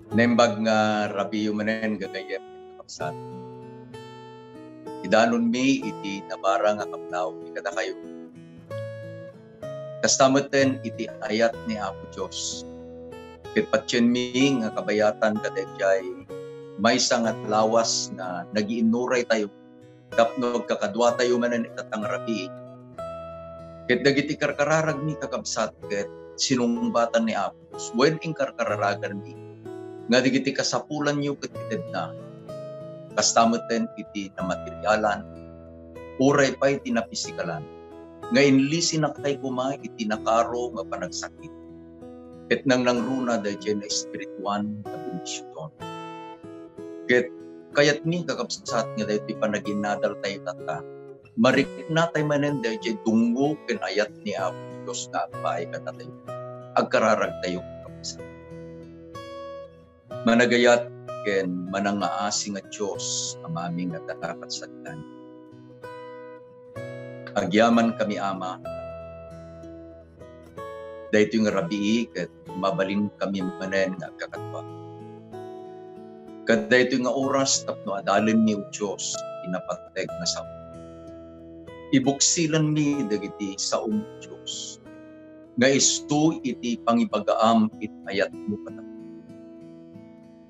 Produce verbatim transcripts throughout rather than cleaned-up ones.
Naimbag nga rabiiyo manen, gagayyem, kakabsat. Idanonmi iti nabara nga kablaaw kadakayo. Kasta metten iti ayat ni Apo Dios. Ket patienmi nga kabayatan kadaydiay maysa nga lawas nga nagiinuray tayo tapno agkakadua tayo manen ita nga rabii. Ket dagiti karkararagmi, kakabsat, ket sinungbatan ni Apo Dios wen inkarkararaganmi nga dagiti kasapulanyo ket itedna, kasta metten iti namaterialan, uray pay ti napisikalan, nga inlisinakay koma iti nakaro nga panagsakit, ket nangnangruna daydiay naespirituan nga bendision. Ket kayatmi, kakabsat, nga daytoy panaginadal tayo tatta, mariknatay manen daydiay dungngo ken ayat ni Apo Dios nga agpaay kadatayo. Agkararagtayo, kakabsat. Managayat ken manangngaasi nga Dios, Amami nga adda ket saditan. Agyamankami, Ama. Daytoy nga rabii ket mabalinkami manen nga agkakadua. Kadaytoy nga oras tapno adalenmi, O Dios, ti napateg nga sao. Ibuksilanmi dagiti saom, O Dios, nga isu iti pangibagaam iti ayatmo kadakami.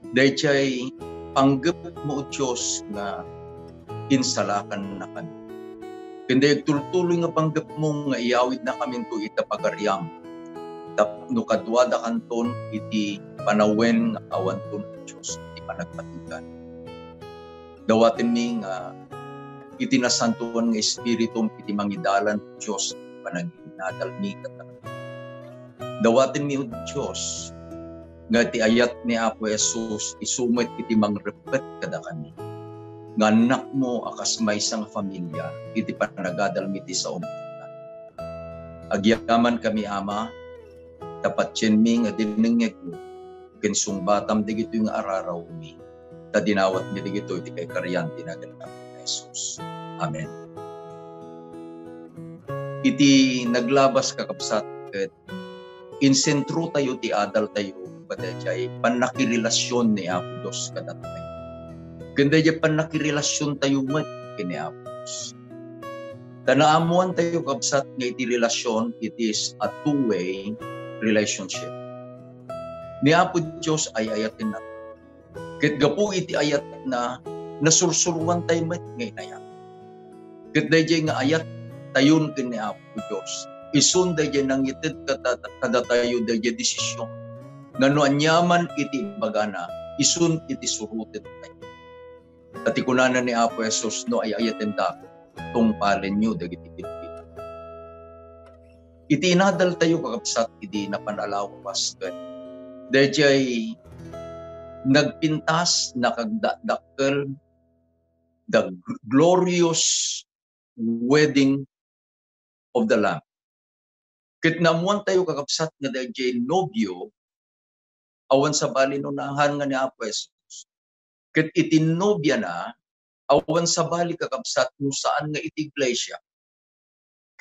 Daydiay panggepmo, O Dios, nga insalakannakami. Ken daydiay agtultuloy nga panggepmo nga iyawidnakaminto ita pagariam, tapno kaduadakanton iti panawen nga awanton, O Dios, iti panagpatigan. Dawatenmi nga iti nasantoan nga Espiritum iti mangidalan, O Dios, iti panaginadalmi kadakami. Dawatenmi, O Dios, nga ti ayat ni Apo Jesus isu met iti mangreppet kadakami nga annakmo a kas maysa nga familia iti panagadalmi ti saom. Agyamankami, Ama, ta patienmi nga dinengngegmo ken sungbatam dagitoy nga ararawmi, ta dinawatmi dagitoy iti kaikarian ti nagan ni Apo Jesus. Amen. Iti naglabas, kakabsat, ket insentrotayo ti adaltayo kadaydiay pannakirelasion ni Apo Dios kadatayo. Ken daydiay pannakirelasiontayo met ken ni Apo Dios. Ta naammoantayo, kabsat, nga iti relasion, it is a two-way relationship. Ni Apo Dios ay-ayatenna. Ket gapu iti ayatna, nasursuroantayo met nga inayat. Ket daydiay nga ayat tayon ken ni Apo Dios, isun daydiay nangited kada-, kadatayo daydiay desisyon nga no aniaman iti ibagana, isun iti suroten tayo. Ta ti kunana ni Apo Jesus, "No ay-ayatendak, tungpalenyo dagiti pilpil." Iti inadaltayo, kakabsat, idi napan a lawas ket daydiay nagpintas, nakagdakdakkel, the glorious wedding of the Lamb. Ket naammoantayo, kakabsat, nga daydiay nobio, awan sabali no nahan nga ni Apo Jesus. Ket iti nobiana, awan sabali, kakabsat, no saan nga iti iglesia.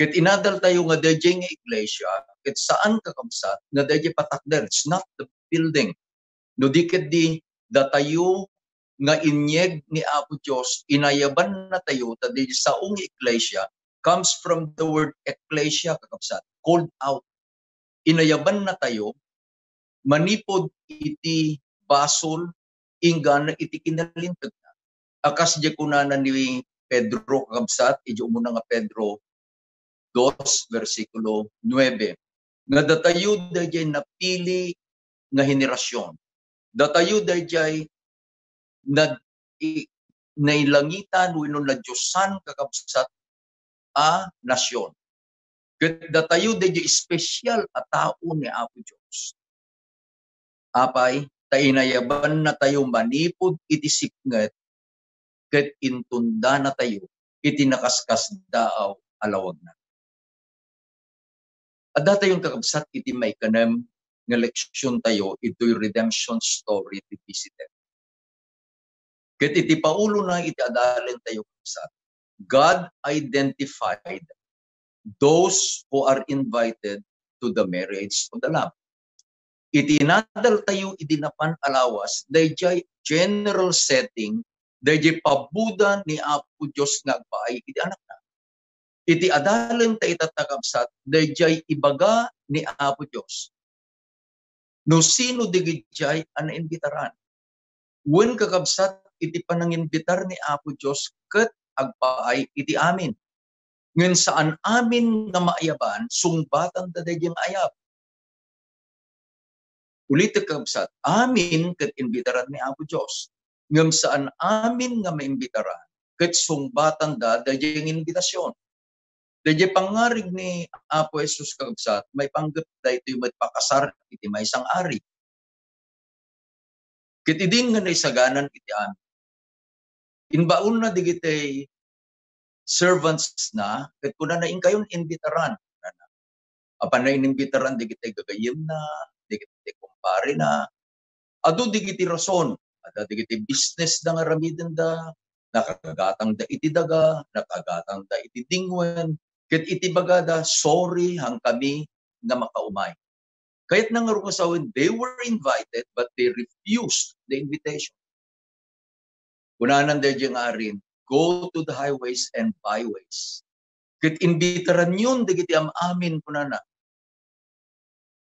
Ket inadaltayo nga daydiay nga iglesia, ket saan, kakabsat, nga daydiay patakder. It's not the building. No di ketdi, datayo nga inyeg ni Apo Dios, inayabannatayo, ta daydiay sao nga iglesia comes from the word ecclesia, kakabsat, called out. Inayabannatayo manipud iti basol inggana iti kinalintegna. A kas diay kunana ni Pedro, kakabsat, iti umuna nga Pedro dos, bersikulo nuebe, nga datayo daydiay napili nga henerasion. Datayo daydiay nad-, i-, nailangitan wenno nadiosan, kakabsat, a nasion. Ket datayo daydiay espesial a tao ni Apo Dios. Apay, ta inayabannatayo manipud iti sipnget ket intundanatayo iti nakaskasdaaw a lawagna. Addatayon, kakabsat, iti maikanem nga leksiontayo, itoy redemption story ti visited. Ket iti paulona iti adalentayo, kakabsat, God identified those who are invited to the marriage of the Lamb. Iti inadaltayo idi napan a lawas, daydiay general setting, daydiay pabuda ni Apo Dios nga agpaay iti Anakna. Iti adalenta ita, kakabsat, daydiay ibaga ni Apo Dios. No sino dagidiay a naimbitaran? Wen, kakabsat, iti panangimbitar ni Apo Dios ket agpaay iti amin. Ngem saan amin nga maayaban, sungbatanda daydiay nga ayab. Ulitek, kakabsat, amin ket imbitaran ni Apo Dios. Ngem saan amin nga maimbitaran ket sungbatanda daydiay nga imbitasion. Daydiay pangngarig ni Apo Jesus, kakabsat, maipanggep daytoy met pakasar iti maysa nga ari. Ket idin nga naisaganan iti amin, imbaonna dagiti servants na, ket kunana, "Inkayon imbitaran," kunana. Apanna inimbitaran dagiti gagayyemna, dagiti kumparena. Adu dagiti rason, adda dagiti business da nga aramidenda, nakagatangda iti daga, nakagatangda iti dingwen, ket iti bagada, "Sorry, haankami nga makaumay." Kayatna ngarud nga sawen, they were invited, but they refused the invitation. Kunanan daydiay nga arin, "Go to the highways and byways." Ket imbitaranyon dagiti am-amin, kunana,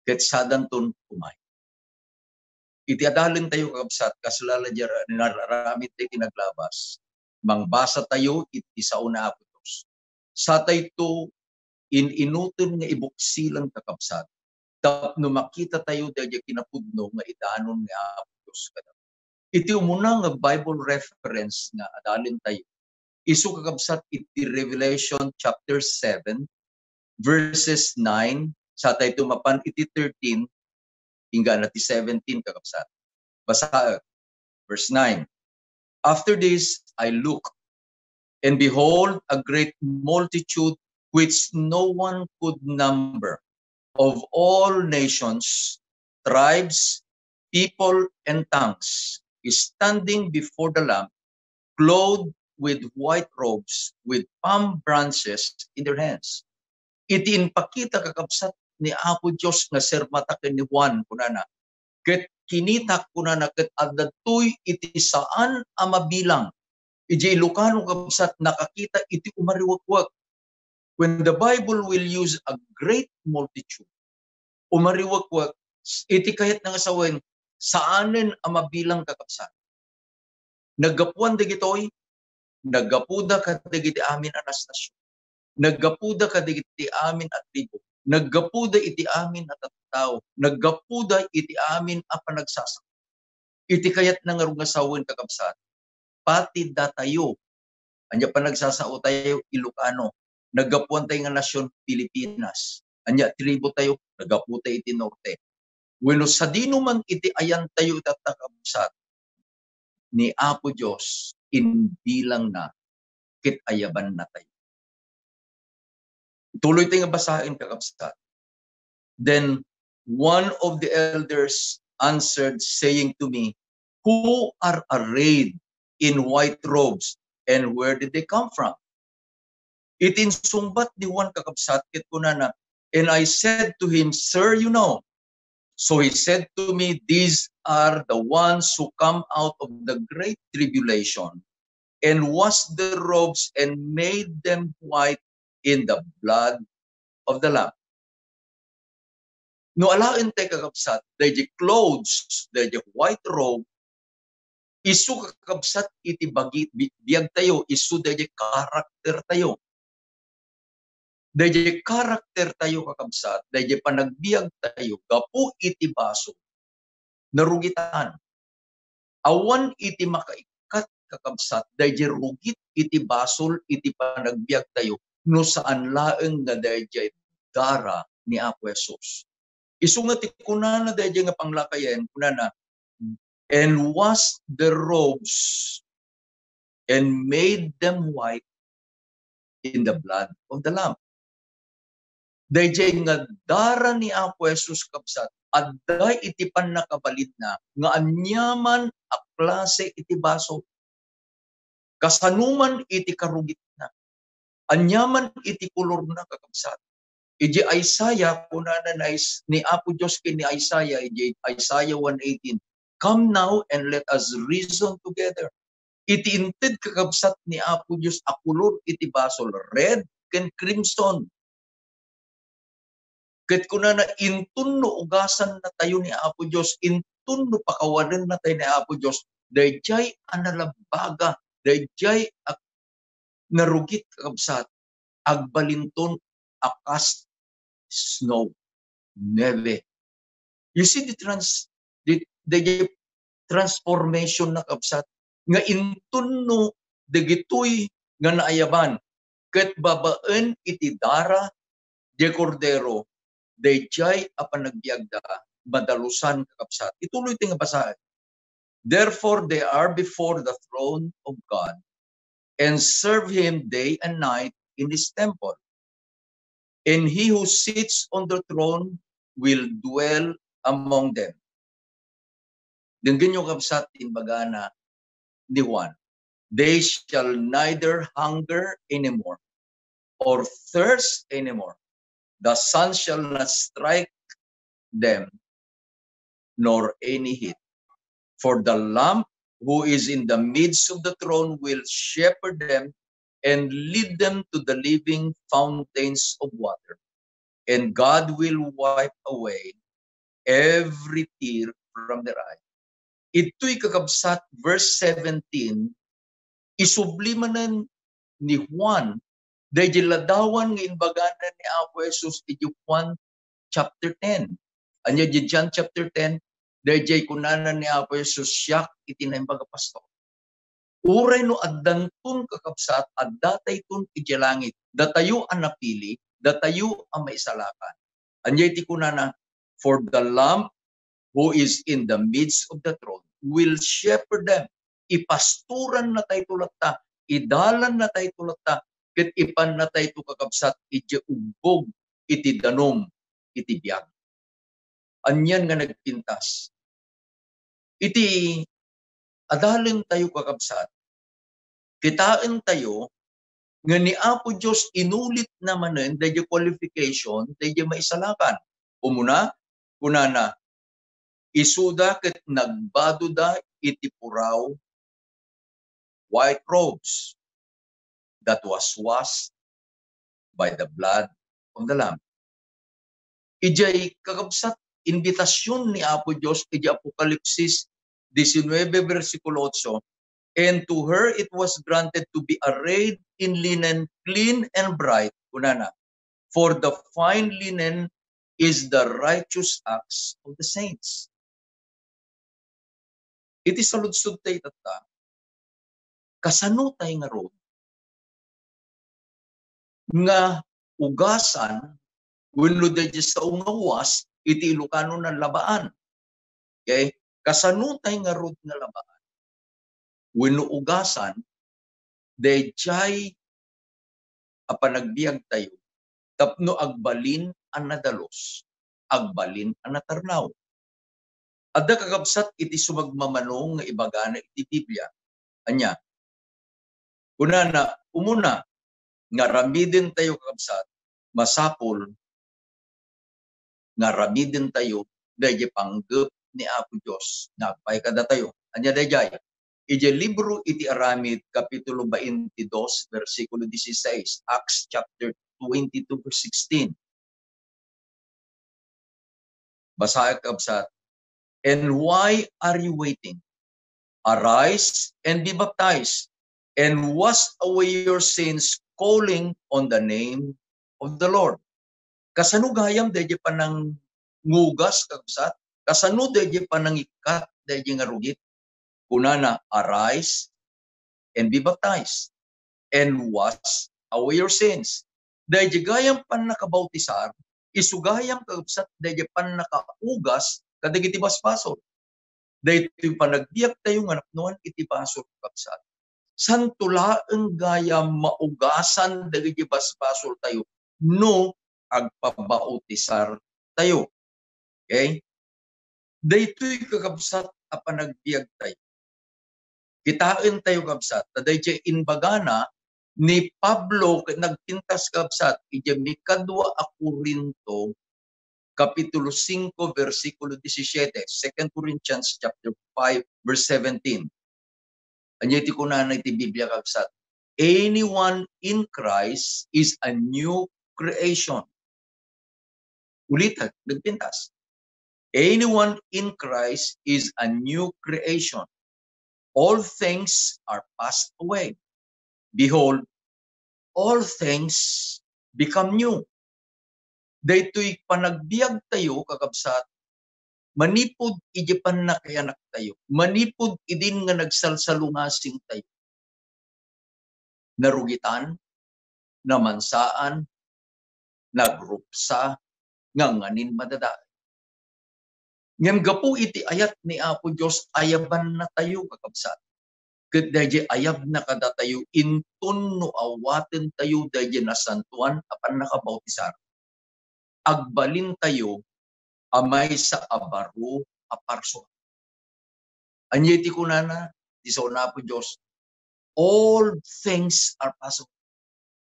ket sadanton umay. Iti adalentayo, kakabsat, kasla la diay nararamid ti kinaglabas, mangbasatayo iti sao ni Apo Dios. Satayto in-inuten nga ibuksilan, kakabsat, tapno makitatayo daydiay kinapudno nga idanon ni Apo Dios kadatayo. Iti umuna nga Bible reference nga adalentayo, isu, kakabsat, iti Revelation chapter seven, verses nine, satayto mapan iti thirteen, inggana ti seventeen, kakabsat. Basaek. Verse nine. "After this, I look, and behold, a great multitude which no one could number, of all nations, tribes, people, and tongues, is standing before the Lamb, clothed with white robes, with palm branches in their hands." Iti impakita, kakabsat, ni Apo Dios nga sirmata ken ni Juan, kunana, ket kinitak, kunana, ket adda daytoy iti saan a mabilang. Idiay Ilocano, kakabsat, nakakita iti umariwekwek. When the Bible will use a great multitude, umariwekwek, iti kayatna nga sawen, saanen a mabilang, kakabsat. Naggapuan dagitoy, naggapuda kadagiti amin a nasnasion. Naggapuda kadagiti amin a tribu. Naggapuda iti amin a tattao. Naggapuda iti amin a panagsasao. Iti kayatna ngarud nga sawen, kakabsat, pati datayo, ania panagsasaotayo, Ilocano. Naggapuantayo nga nasion, Pilipinas. Ania, tribu tayo, naggaputa iti norte. Wenno sadino man iti ayantayo ita, kakabsat, ni Apo Dios, imbilangna ket ayabannatayo. Ituloy tayo nga basaen, kakabsat. Then one of the elders answered, saying to me, "Who are arrayed in white robes, and where did they come from?" Iti insungbat ni Juan, kakabsat, ket kunana, "And I said to him, 'Sir, you know.' So he said to me, 'These are the ones who come out of the great tribulation, and wash their robes and made them white in the blood of the Lamb.'" No alaentayo, kakabsat, daydiay clothes, daydiay white robe, isu, kakabsat, iti bagi-, bi-, biagtayo, isu daydiay karaktertayo. Daydiay karaktertayo, kakabsat, daydiay panagbiagtayo gapu iti basol, narugitan. Awan iti makaikkat, kakabsat, daydiay rugit iti basol iti panagbiagtayo no saan laeng nga daydiay dara ni Apo Jesus. Isu nga ti kunana daydiay nga panglakayen, kunana, "And wash their robes and made them white in the blood of the Lamb." Daydiay nga dara ni Apo Jesus, kabsat, adda iti pannakabalinna nga aniaman a klase iti basol. Kasanoman iti karugitna, aniaman iti kolorna, kakabsat, Iti Isaiah, kunana ni Is-, ni Apo Dios ken ni Isaiah, iti Isaiah one eighteen, "Come now and let us reason together." Iti inted, kakabsat, ni Apo Dios a kolor iti basol, red ken crimson. Ket kunana, inton no ugasannatayo ni Apo Dios, inton no pakawanennatayo ni Apo Dios, daydiay a nalabbaga, daydiay a narugit, kakabsat, agbalinton a kas snow, niebe. You see the trans-, the, the transformation, kakabsat, nga inton no dagitoy nga naayaban ket babaen iti dara diay Kordero, daydiay a panagbiagda madalusan, kakabsat. Ituloy ti nga basaen. "Therefore they are before the throne of God and serve him day and night in his temple. And he who sits on the throne will dwell among them." Denggenyo, kabsat, ti imbagana ni Juan, "They shall neither hunger anymore or thirst anymore. The sun shall not strike them, nor any heat. For the Lamb who is in the midst of the throne will shepherd them and lead them to the living fountains of water. And God will wipe away every tear from their eye." Itoy, kakabsat, verse seventeen, isubli manen ni Juan daydiay ladawan nga imbagana ni Apo Jesus iti Juan chapter ten. Ania iti John chapter ten? Daydiay kunana ni Apo Jesus, "Siak iti naimbag a pastor." Uray no addanton, kakabsat, addatayton idiay langit. Datayo a napili, datayo a maisalakan. Ania iti kunana? "For the Lamb who is in the midst of the throne will shepherd them." Ipastorannatayto latta, idalannatayto latta, ket ipannatayto, kakabsat, idiay ugbog iti danum iti biag. Anian nga nagpintas? Iti adalentayo, kakabsat, kitaentayo nga ni Apo Dios inulitna manen daydiay qualification daydiay maisalakan. Umuna, kunana, "Isuda ket nagbadoda iti puraw, white robes, that was washed by the blood of the Lamb." Idiay, kakabsat, imbitasion ni Apo Dios idiay Apokalipsis diecinuebe, bersikulo otso, "And to her it was granted to be arrayed in linen clean and bright," kunana, "for the fine linen is the righteous acts of the saints." Iti saludsodtay tatta, kasanotay ngarud nga ugasan wenno daydiay sao nga was iti Ilocano nga labaan? Okay? Kasanotay ngarud nga labaan wenno ugasan daydiay a panagbiagtayo tapno agbalin a nadalus, agbalin a natarnaw? Adda, kakabsat, iti sumagmamano nga ibagana iti Biblia. Ania? Kunana, umuna, nga aramidentayo, kakabsat, masapul nga aramidentayo daydiay panggep ni Apo Dios nga agpay kadatayo. Ania daydiay? Idiay libro iti Aramid, kapitulo twenty-two, bersikulo dieciséis, Acts chapter twenty-two, verse sixteen. Basaek, kabsat. "And why are you waiting? Arise and be baptized, and wash away your sins, calling on the name of the Lord." Kasano gayam daydiay panangugas, kabsat? Kasano daydiay panangikkat daydiay nga rugit? Kunana, "Arise and be baptized, and wash away your sins." Daydiay gayam pannakabautisar, isu gayam, kakabsat, daydiay pannakaugas kadagiti basbasol. Daytoy panagbiagtayo nga napnoan iti basol, kakabsat, santo laeng gayam maugasan dagiti basbasoltayo no agpabautisartayo. Okay? Daytoy, kakabsat, a panagbiagtayo. Kitaentayo, kabsat, ta daydiay imbagana Ni Pablo ket nagpintas, kabsat, idiay mikadua a Corinto, kapitulo singko, bersikulo disisiete, Second Corinthians chapter five, verse seventeen. Ania ti kunana iti Biblia, kabsat? "Anyone in Christ is a new creation." Ulitek, nagpintas. "Anyone in Christ is a new creation. All things are passed away. Behold, all things become new." Daytoy panagbiagtayo, kakabsat, manipud iti pannakayanaktayo, manipud idin nga nagsalsalungasingtayo. Narugitan, namansaan, nagrupsa, nganganin madadael. Ngem gapu iti ayat ni Apo Dios, ayabannatayo, kakabsat. Ket daydiay ayabna kadatayo, inton no awatentayo daydiay nasantoan a pannakabautisar, agbalintayo a maysa a baro a parsua. Ania ti kunana? Ti sao ni Apo Dios, "All things are possible."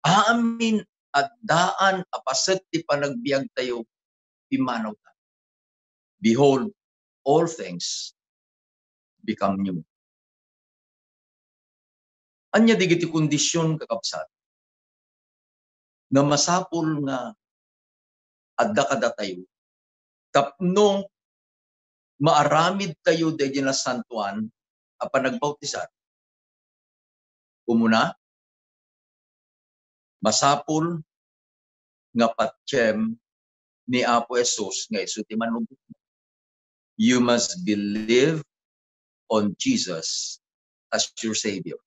Amin addaan a paset ti panagbiagtayo, pimmanawtan. "Behold, all things become new." Ania dagiti kondision, kakabsat, nga masapul nga adda kadatayo tapno maaramidtayo daydiay nasantoan a panagbautisar? Umuna, masapul nga patiem ni Apo Jesus nga isu ti manugotmo. You must believe on Jesus as your Savior.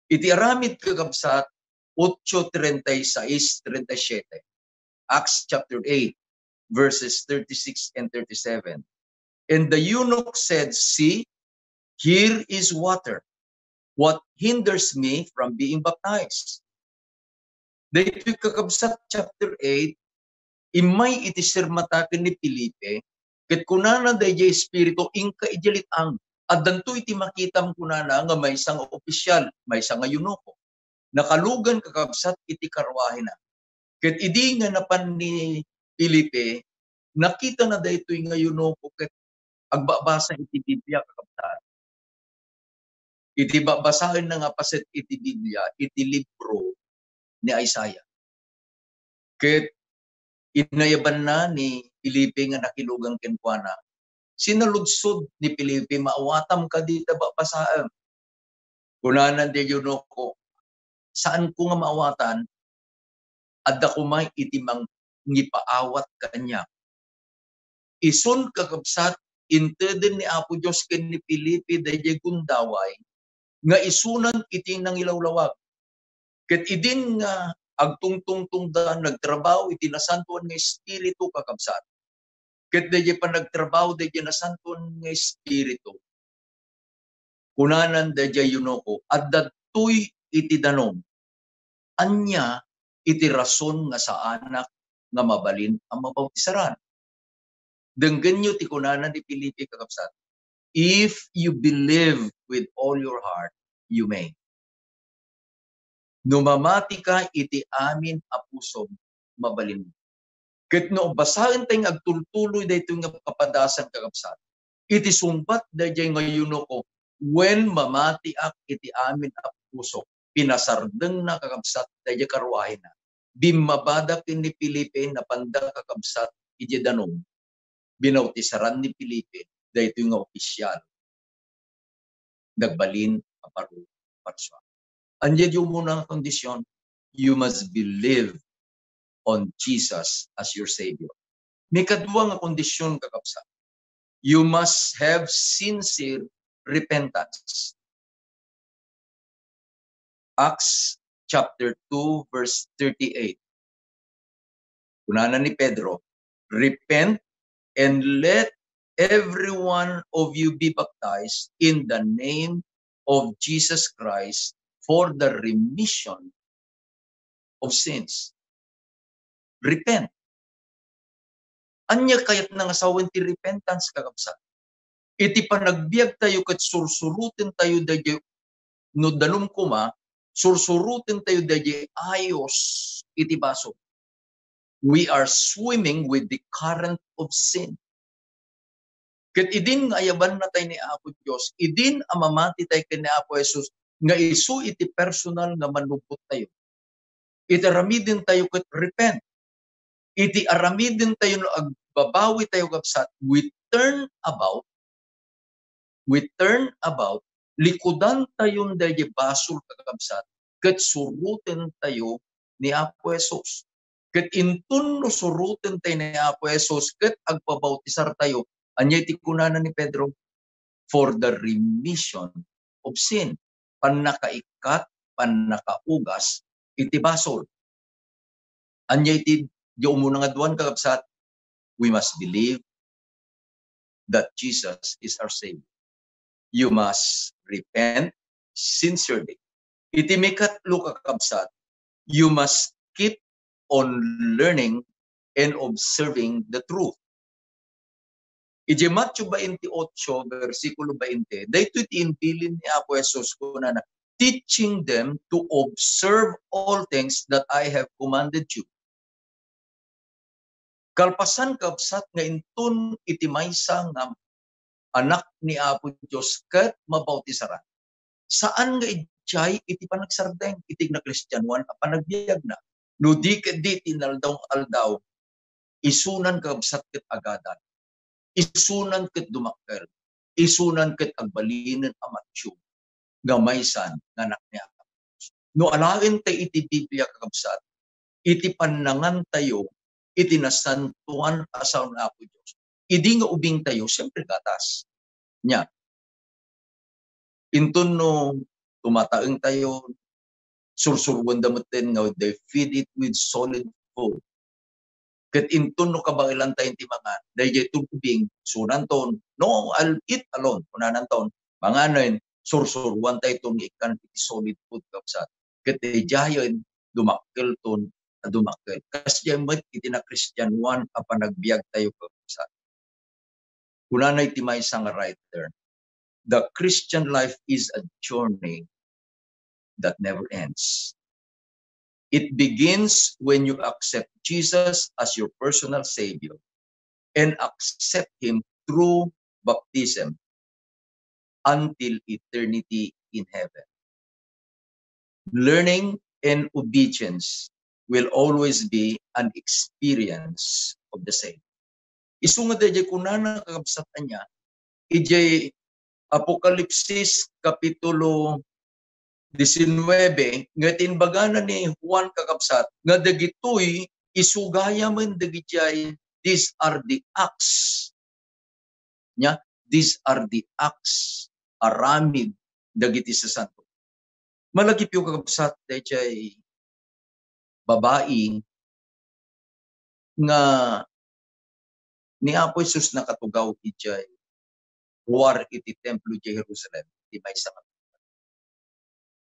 Iti aramid, kakabsat, ocho treinta y seis, treinta y siete. Acts chapter eight, verses thirty-six and thirty-seven. "And the eunuch said, 'See, here is water. What hinders me from being baptized?'" Daytoy, kakabsat, chapter eight, immay iti sirmata ken ni Felipe, ket kunana daydiay espiritu, "Inka idiay let-ang. Addanto iti makitam," kunana, "nga maysa nga opisyal, maysa nga eunuko. Nakalugan, kakabsat, iti karruahena." Ket idi nga napan ni Felipe, nakitana daytoy nga eunuko ket agbabasa iti Biblia, kakabsat. Iti babasaenna nga paset iti Biblia, iti libro ni Isaiah. Ket inayabanna ni Felipe nga nakilugan kenkuana. Sinaludsod ni Felipe, "Maawatam kadi ta babasaem?" Kunana daydiay eunuko, "Saanko nga maawatan, adda koma iti mangipaawat kaniak." Isun, kakabsat, inteden ni Apo Dios ken ni Felipe daydiay gundaway nga isunan iti nangilawlawag. Ket idin nga agtungtungtungda, nagtrabaho iti nasantoan nga Espiritu, kakabsat. Ket daydiay panagtrabaho daydiay nasantoan nga Espiritu, kunanan daydiay eunuko, "Adda daytoy iti danum. Ania iti rason nga saanak nga mabalin a mabautisaran?" Denggenyo ti kunana ni Felipe, kakabsat, "If you believe with all your heart, you may." No mamatika iti amin a pusom, mabalin. Ket no basaentayo nga agtultuloy daytoy nga papadasan, kakabsat, iti sungbat daydiay nga eunuko, "Wen mamatiak iti amin a pusok," pinasardengna, kakabsat, daydiay karruahina. Bimmabada ken ni Felipe, napanda, kakabsat, idiay danum. Binautisaran ni Felipe daytoy nga opisyal. Nagbalin a baro a parsua. Ania ti umuna nga kondisyon? You must believe on Jesus as your Savior. Maikadua nga kondisyon, kakabsat, you must have sincere repentance. Acts chapter two, verse thirty-eight. Kunana ni Pedro, "Repent and let every one of you be baptized in the name of Jesus Christ for the remission of sins." Repent. Ania kayatna nga sawen ti repentance, kakabsat? Iti panagbiagtayo ket sursurotentayo daydiay no danum koma, sursurotentayo daydi ayos iti basol. We are swimming with the current of sin. Ket idin nga ayabannatay ni Apo Dios, idin a mamatitay ken ni Apo Jesus, nga isu iti personal nga mannubottayo. Iti aramidentayo ket repent. Iti aramidentayo no agbabawitayo, kabsat, we turn about, we turn about, likudantayon daydi basol, kakabsat, ket surotentayo ni Apo Jesus. Ket inton no surotentayo ni Apo Jesus ket agbabautisartayo, ania iti kunana ni Pedro? For the remission of sin. Pannakaikkat, pannakaugas iti basol. Ania iti di umuna nga aduan, kakabsat? We must believe that Jesus is our Savior. You must repent sincerely. Iti mikatlo, kakabsat, you must keep on learning and observing the truth. Iti Mateo twenty-eight, bersikulo twenty, daytoy ti imbilin ni Apo Jesus, kunana, "Teaching them to observe all things that I have commanded you." Kalpasan, kabsat, nga inton iti maysa nga anak ni Apo Dios ket mabautisar, saan nga idiay iti panagsardeng iti nakristianoan a panagbiagna. No di ket di ti inaldaw-aldaw, isunan, kabsat, ket agadan. Isunan ket dumakkel. Isunan ket agbalinen a matio nga maysan nga anak ni Apo Dios. No alaentayo iti Biblia, kakabsat, iti pannangantayo iti nasantoan a sao ni Apo Dios, idi nga ubingtayo, siyempre, gatas. Nia, inton no tumataengtayo, sursuroenda metten nga they feed it with solid food. Ket inton no kabaelantayo ti mangan, daydiay ton ubing, isunanton, "No, I'll eat alone," kunananton, manganen, sursuroantayton nga ikkan iti solid food, kabsat. Ket idiayen, dumakkelton a dumakkel. Kasdiay met iti nakristianoan a panagbiagtayo, kabsat. Kunana iti maysa nga writer, "The Christian life is a journey that never ends. It begins when you accept Jesus as your personal Savior and accept Him through baptism until eternity in heaven. Learning and obedience will always be an experience of the saint." Isu nga daydiay kunana, kakabsat, ania, idiay Apokalipsis Kapitulo disinnuebe, nga iti imbagana ni Juan, kakabsat, nga dagitoy isu gayamen dagidiay, "These are the acts." Nia, "These are the acts," aramid dagiti sasanto. Malagipyo, kakabsat, daydiay babai nga ni Apo Jesus nakatugaw idiay ruar iti templo idiay Jerusalem, iti maysa nga.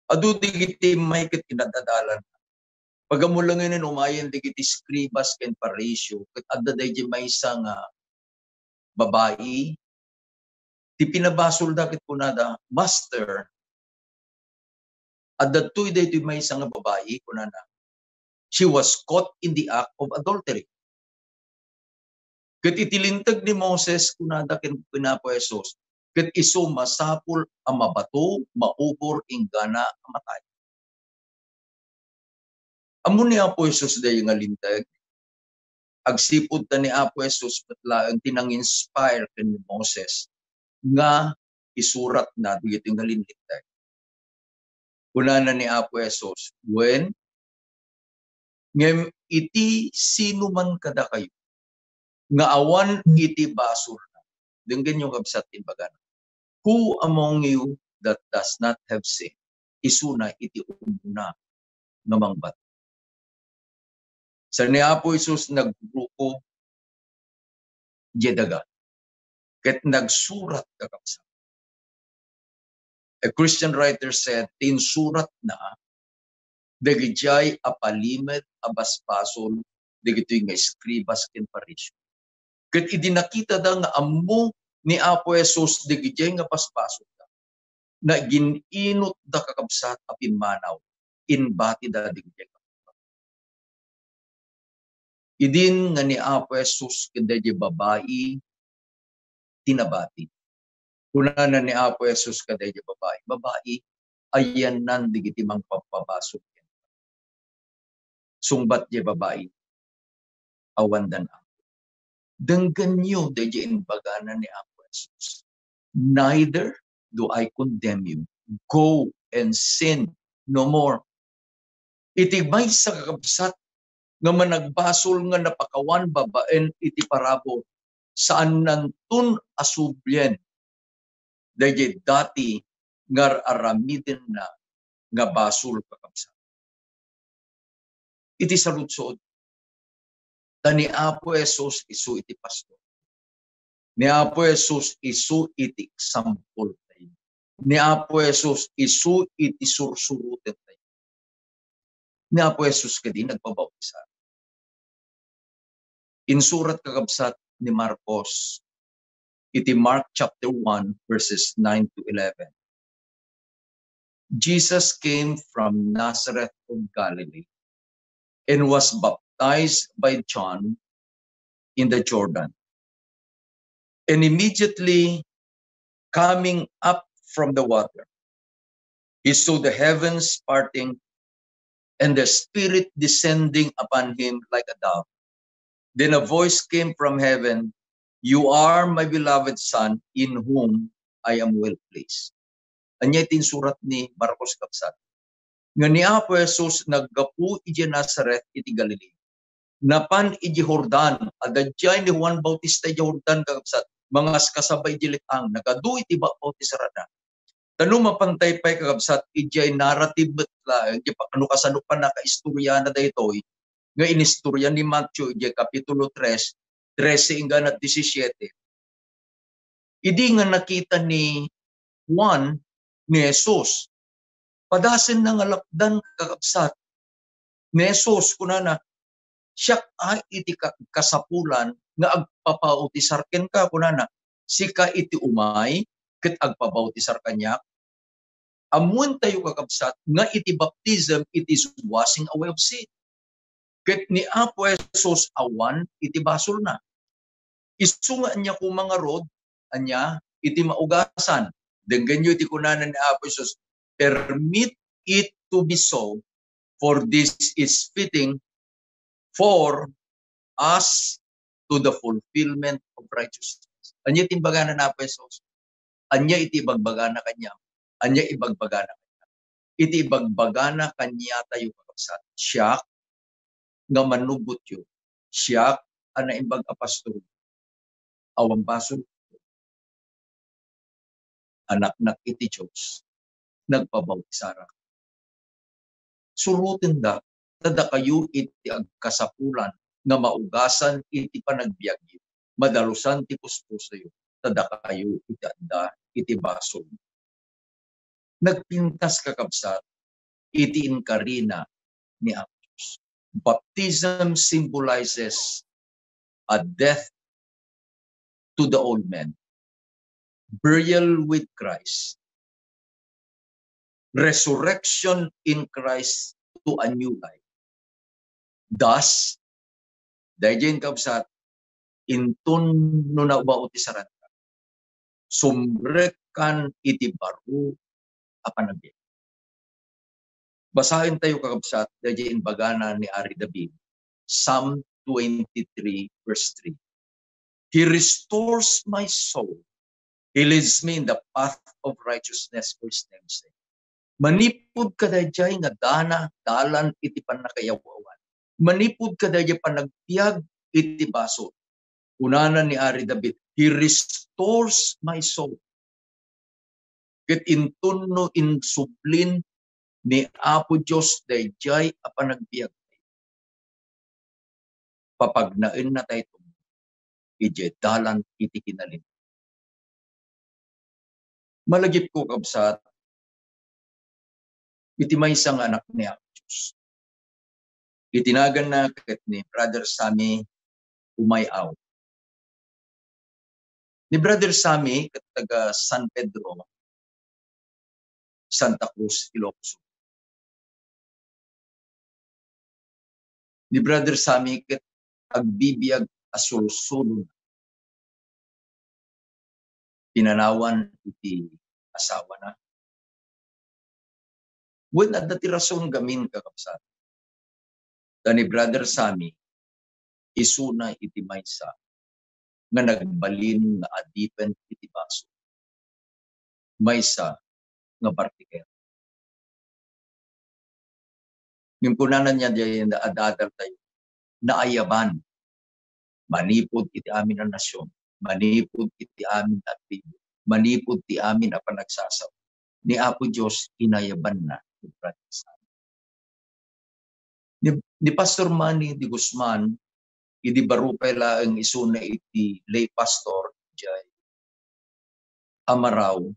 Adu dagiti immay ket inad-adalan. Pagamulangen, umayen dagiti eskribas ken Fariseo, ket adda daydiay maysa nga babai, ti pinabasolda ket kunada, "Master, adda toy daytoy maysa nga babai," kunana, "she was caught in the act of adultery." Ket iti Linteg ni Moses, kunada ken, ken Apo Jesus, ket isu masapul a mabato, maubor, inggana a matay. Ammo ni Apo Jesus daydiay nga Linteg. Agsipud ta ni Apo Jesus met laeng ti nang-inspire ken ni Moses nga isuratna dagiti nga Linteg. Kunana ni Apo Jesus, "Wen, ngem iti sinuman kadakayo nga awan iti basolna," denggenyo, kabsat, ti imbagana, "Who among you that does not have sin?" Isuna iti umuna nga mangbato. Sa ni Apo Jesus nagruko diay daga, ket nagsurat, kakabsat. A Christian writer said, ti insuratna dagidiay a palimed a basbasol dagitoy nga eskribas ken Fariseo. Ket idi nakitada nga ammo ni Apo Jesus dagidiay nga basbasolda, nagin-inotda, kakabsat, a pimmanaw. imbatida dagiti. Idin nga ni Apo Jesus kadagiti babai ti nabati. Kunana ni Apo Jesus kadagiti babai, "Babai, ayanna dagiti mangpabpabasol kenka." Sungbat diay babai, "Awan dan, Apo." Denggenyo daydiay imbagana ni Apo Jesus, "Neither do I condemn you. Go and sin no more." Iti maysa, kakabsat, nga managbasol nga napakawan babaen iti parabur, saannanton a sublien daydiay dati nga ar-aramidenna nga basol, kakabsat. Iti saludsod, ta ni Apo Jesus isu iti pastor. Ni Apo Jesus isu iti example tayo. Ni Apo Jesus isu iti sursuroten tayo. Ni Apo Jesus kadi nagpabautisar. Insurat, kakabsat, ni Marcos iti Mark chapter one, verses nine to eleven. "Jesus came from Nazareth of Galilee and was baptized by John in the Jordan. And immediately coming up from the water, he saw the heavens parting and the Spirit descending upon him like a dove. Then a voice came from heaven, 'You are my beloved Son, in whom I am well pleased.'" Ania iti insurat ni Marcos, kabsat? Nga ni Apo Jesus naggapu idiay Nazaret iti Galilea. Napan idiay Jordan, adda idiay ni Juan Bautista idiay Jordan, kakabsat, mangaskasaba idiay let-ang, nagadu iti ba-, bautisarana. Ta no mapantay pay, kakabsat, idiay narrative met la, idiay pa-, no kasano pannakaistoriana daytoy, nga inistorya ni Mateo idiay Kapitulo tres, trese inggana disisiete. Idi nga nakita ni Juan ni Jesus, padasenna nga lakdan, kakabsat. Ni Jesus, kunana, "Siak a iti ka-, kasapulan nga agpabautisar kenka," kunana. "Sika iti umay ket agpabautisar kaniak?" Ammoentayo, kakabsat, nga iti baptism, it is washing away of sin. Ket ni Apo Jesus awan iti basolna. Isu nga ania koma ngarud, ania iti maugasan? Denggenyo iti kunana ni Apo Jesus, "Permit it to be so, for this is fitting for us to the fulfillment of righteousness." Ania ti imbagana ni Apo Jesus? Ania iti ibagbagana kaniak? Ania ibagbagana kaniak? Iti ibagbagana kaniatayo, kakabsat, "Siak nga mannubbotyo, siak a naimbag a pastor, awan basol, anaknak iti Dios, nagpabautisara." Surotenda, ta dakayo iti agkasapulan nga maugasan iti panagbiagyo, madalusan ti puspusoyo, ta dakayo iti adda iti basol. Nagpintas, kakabsat, iti inkarina ni Apo Dios. Baptism symbolizes a death to the old man, burial with Christ, resurrection in Christ to a new life. Thus, daydiay, kabsat, inton no nabautisaranka, sumrekkan iti baro a panagbiag. Basaentayo, kakabsat, daydiay imbagana ni Ari David, Psalm twenty-three, verse three. "He restores my soul. He leads me in the path of righteousness for his name's sake." Manipud kadaydiay nga dana, dalan iti pannakayaw-awan. Manipud kadaydiay panagbiag iti basol. Kunana ni Ari David, "He restores my soul." Ket inton no insublin ni Apo Dios daydiay a panagbiag, papagnaenna daytoy idiay dalan iti kinalin. Malagipko, kabsat, iti maysa nga anak ni Apo Dios. Iti naganna ket ni Brother Sammy Umayaw. Ni Brother Sammy ket taga San Pedro, Santa Cruz, Ilocos Sur. Ni Brother Sammy ket agbibiag a sulsulona pinanawan iti asawana. Wen, adda ti rason gamin, kakabsat. Ta ni Brother Sammy, isuna iti maysa nga nagbalin nga adipen iti basol. Maysa nga bartikero. Ngem kunana niya diay adda-adaltayo, naayaban manipud iti amin a nasion, manipud iti amin a tribu, manipud ti amin a panagsasao. Ni Apo Dios, inayabanna ti Brother Sammy. Ni, ni Pastor Manny de Guzman, idi baro pay laeng isuna iti lay pastor, diay Amarao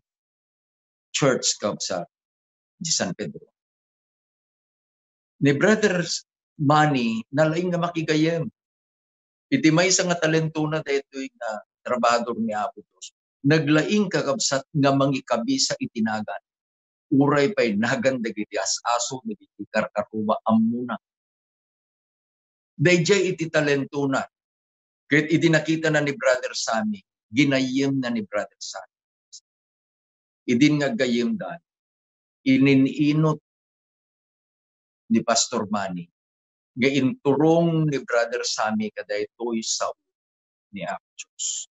Church, kabsat, di San Pedro. Ni Brother Manny, nalaing nga makigayyem. Iti maysa nga talentona daytoy nga trabahador ni Apo Dios, naglaing, kakabsat, nga mangikabisa iti nagan. Uray pay nagan dagiti as-aso, dagiti karkarruma, ammona. Daydiay iti talentona. Ket idi nakitana ni Brother Sammy, ginayyemna ni Brother Sammy. Idin nga aggayyemda, ininunot ni Pastor Manny nga inturong ni Brother Sammy kadaytoy sao ni Apo Dios.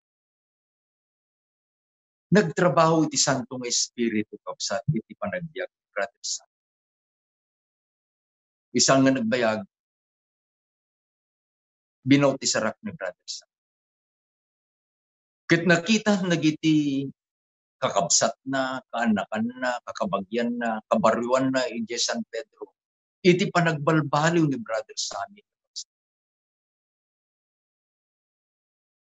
Nagtrabaho iti Santo nga Espiritu, kabsat, iti panagbiag ni Brother Sammy. Isu nga nagbayag, binawtisarak ni Brother Sammy. Ket nakita dagiti kakabsatna, kaanakanna, kakabagianna, kabarioanna idiay San Pedro iti panagbalbaliw ni Brother Sammy.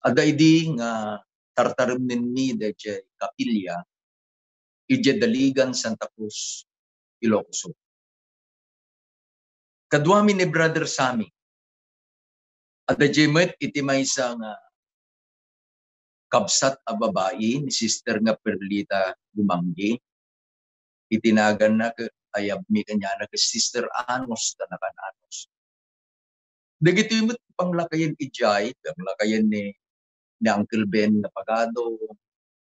Adda idi nga tartaremnenmi daydiay kapilya idiay Daligan, Santa Cruz, Ilocos Sur. Kaduami ni Brother Sammy. Adda diay met iti maysa nga kabsat a babai ni Sister nga Perlita Gumanggi. Iti naganna ket ayabmi kaniana ket Sister Anos, ta nakan-anos. Dagitoy met panglakayen idiay, panglakayen ni, ni Uncle Ben nga Pagado,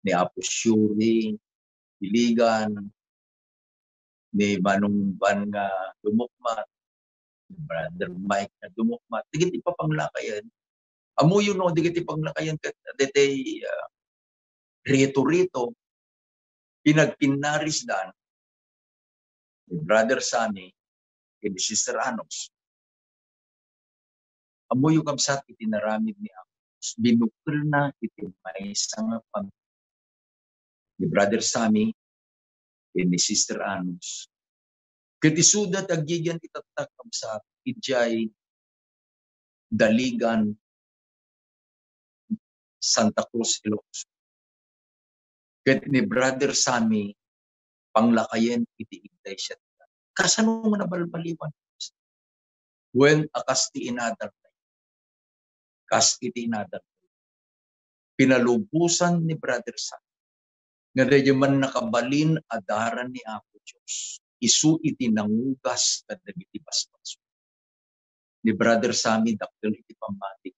ni Apo Shuri Iligan, ni Manong Van nga Dumukmat, ni Brother Mike nga Dumukmat, dagiti papanglakayen. Ammoyo no, dagiti panglakayen ket daytoy, ah, rito-rito, pinagpinnarisdan ni Brother Sammy ken ni Sister Anos. Ammoyo, kabsat, iti naramid ni Apo Dios, binukkelna iti maysa nga pamilya ni Brother Sammy ken ni Sister Anos. Ket isuda ti aggigian itatta, kabsat, idiay Daligan, Santa Cruz, Ilocos. Ket ni Brother Sammy, panglakayen iti iglesia. Kasano nga nabalbaliwan? Wen, a kas ti inadal, kas iti inadal, pinalubosan ni Brother Sammy nga daydiay man nakabalin a daran ni Apo Dios, isu iti nangugas kadagiti basbasol. Ni Brother Sammy dakkel iti pammati.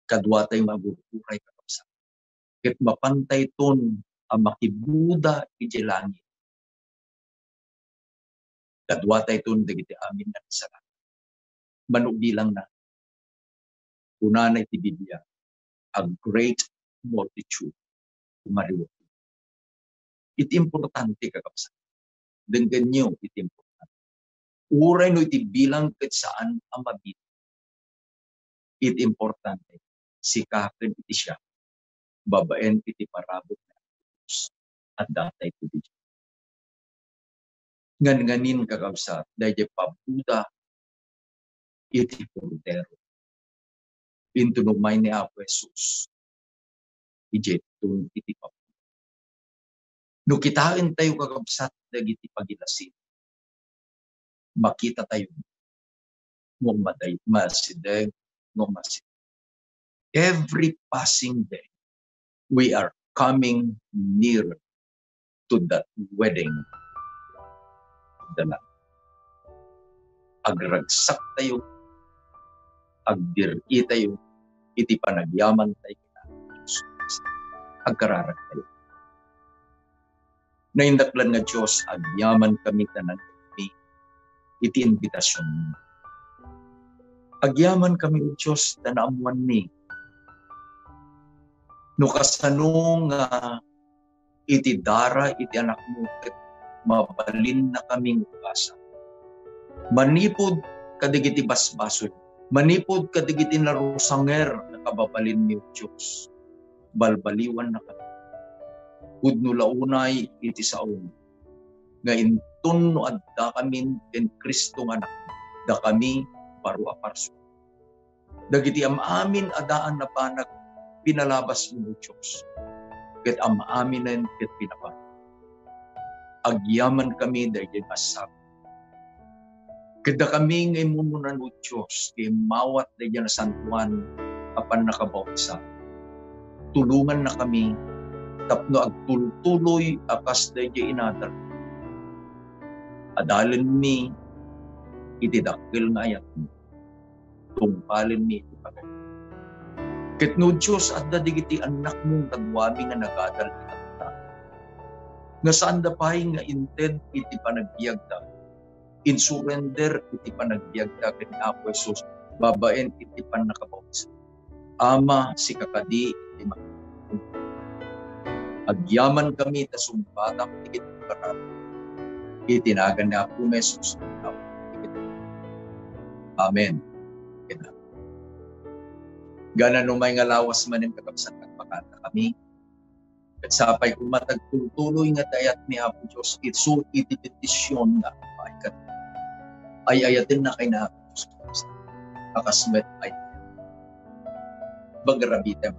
Kaduatay nga agur-uray, kakabsat. Ket mapantayton a makibuda idiay langit. Kaduatayton dagiti amin a nagsagana. Mano bilangna, kunana iti Biblia, "A great multitude." Umariwak. Iti importante, kakabsat. Denggenyo iti importante. Uray no iti bilang ket saan a mabilang. Iti importante, sika ken iti siak, babaen iti parabur ni Apo Dios, adda tayo iti Dios. Ngan ngamin, kakabsat, daydiay pabuda iti Kordero. Inton umay ni Apo Jesus, idiay tun iti pabuda. No kitaentayo, kakabsat, dagiti pagilasin, makitatayo nga umaday-, masideg, nga umasideg. Every passing day, we are coming nearer to that wedding of the Lamb. Agragsak tayo agdir-itayo iti panagyamantayo ken Apo Jesus. Agkararagtayo. Naindaklan nga Dios, agyaman kami ta nangngegmi iti inbitasionmo. Agyaman kami, O Dios, ta naammoanmi no kasano nga iti dara iti Anakmo ket mabalinna kami nga ugasan. Manipud kadagiti basbasol, manipud kadagiti narusanger nga kababalinmi, O Dios, balbaliwanna kami. Pudno la unay iti saom nga inton no addakamin ken Cristo nga Anakmo, dakami baro a parsua. Dagiti am-amin a daan a banag pinalabasmo, O Dios, ket am-aminen ket pinabaro. Agyamankami daydiay nga agsabi. Ket dakami nga imununan, O Dios, nga immawat daydiay a nasantoan a pannakabautisa, tulongannakami tapno agtultuloy a kas daydiay inadal. Adalenmi iti dakkel nga ayatmo. Tungpalenmi iti pagayam. Ket no, Dios, adda dagiti annakmo kaduami nga nagadal iti kasta, nga saanda pay nga inted iti panagbiagda, insurrender iti panagbiagda ken Apo Jesus babaen iti pannakabautisa. Ama, sika kadi iti ma-, agyamankami ta sungbatam ti kinakararag. Iti nagan ni Apo Jesus. Amen. Gana no may nga lawas manen, kakabsat, agpakanta kami. Ket sapay koma ta agtultuloy nga dayat ni Apo Dios, isu iti bendision nga agpaay ket ay-ayatenna kay na Apo Dios Cristo. Kakasmet ay bagrabitem.